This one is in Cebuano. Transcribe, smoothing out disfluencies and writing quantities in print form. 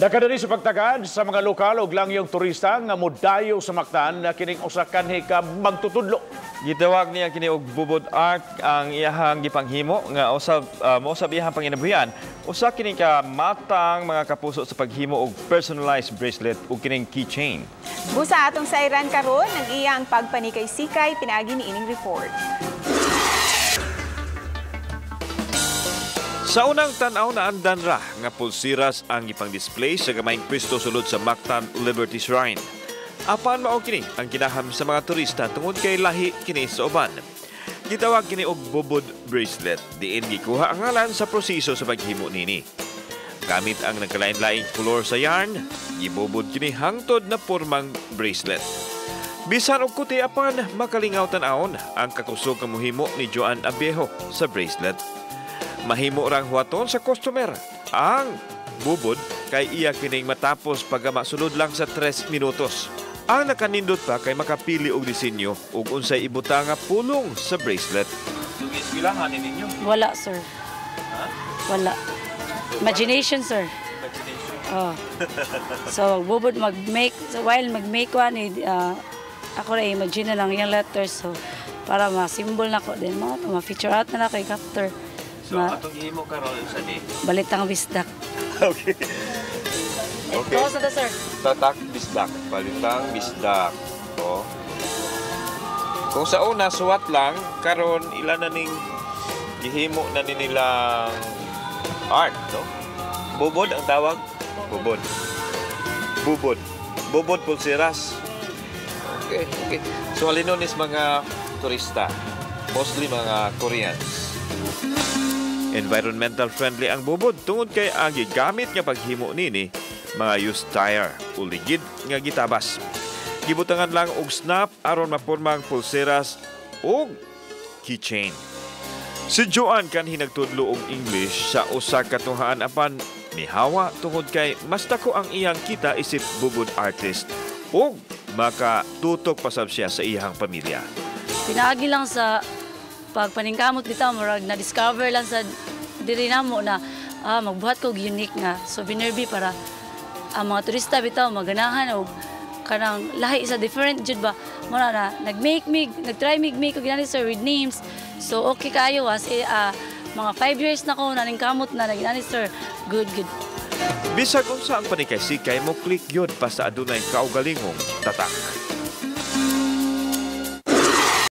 Nakadali sa pagtagad sa mga lokal ug langyong turista nga modayo sa Mactan na kining usa kanhi ka magtutudlo. Gitawag niya kini og bubod art ang iyahang gipanghimo nga usab mousab iyahang panginabuhian. Usa kini ka matang mga kapuso sa paghimo og personalized bracelet ug kining keychain. Busa atong sayran karon ang iyang pagpanikay-sikay pinaagi ni ining report. Sa unang tan-aw na andan ra nga pulsiras ang gipang-display sa gamayng pwesto sulod sa Mactan Liberty Shrine. Apan mao kini ang kinaham sa mga turista tungod kay lahi kini sa uban. Gitawag kini og bubod bracelet, diin gikuha ang ngalan sa proseso sa paghimo nini. Gamit ang nagkalain-laing kolor sa yarn, gibubod kini hangtod na pormang bracelet. Bisan og kuti apan makalingaw tan-awon ang kakusog nga mohimo ni Joan Abiejo sa bracelet. Mahimo rang huwaton sa customer ang bubod kay iya kining matapos pagama sulod lang sa 3 minutos. Ang nakanindot pa kay makapili og disenyo ug unsay ibutang nga pulong sa bracelet. Eskwelahan ninyo? Wala, sir. Wala. Imagination, sir. Imagination. Oh. So, bubod mag-make, so while mag-make one, ako na imagine na lang yung letters. So, para ma-symbol na ko din mo, ma-feature out na lang kay after. So, atong gihimo karon sa ni? Balitang bisdak. Okay. Okay. Gawas na to, sir. Tatak bisdak, balitang bisdak. Oh. Kung sa una suwat lang, karon ila na ning gihimo na ni nilang art, no? Bubod ang tawag? Bubod. Bubod. Bubod pulseras. Okay. So halinon is mga turista, mostly mga Koreans. Environmental friendly ang bubod tungod kay ang gigamit nga paghimo nini mga used tire o ligid nga gitabas. Gibutangan lang og snap aron maporma ang pulseras og keychain. Si Joan kanhi nagtudlo og English sa usa ka tunghaan apan mihawa tungod kay mas dako ang iyang kita isip bubod artist ug makatutok pasab siya sa iyang pamilya. Pinaagi lang sa pagpaningkamot bitaw, murag na-discover lang sa diri namo na magbuhat ko og unique nga souvenir bi para ang mga turista bitaw maganahan og kanang lahi sa different jud ba. Muna na nag-make mig, nag-try mig make og ginani, sir, with names. So okay kayo as mga 5 years na ko naningkamot na nag-ginani, sir, good good. Bisag unsa ang panikay-sikay mo click yun basta adunay kaugalingong tatak.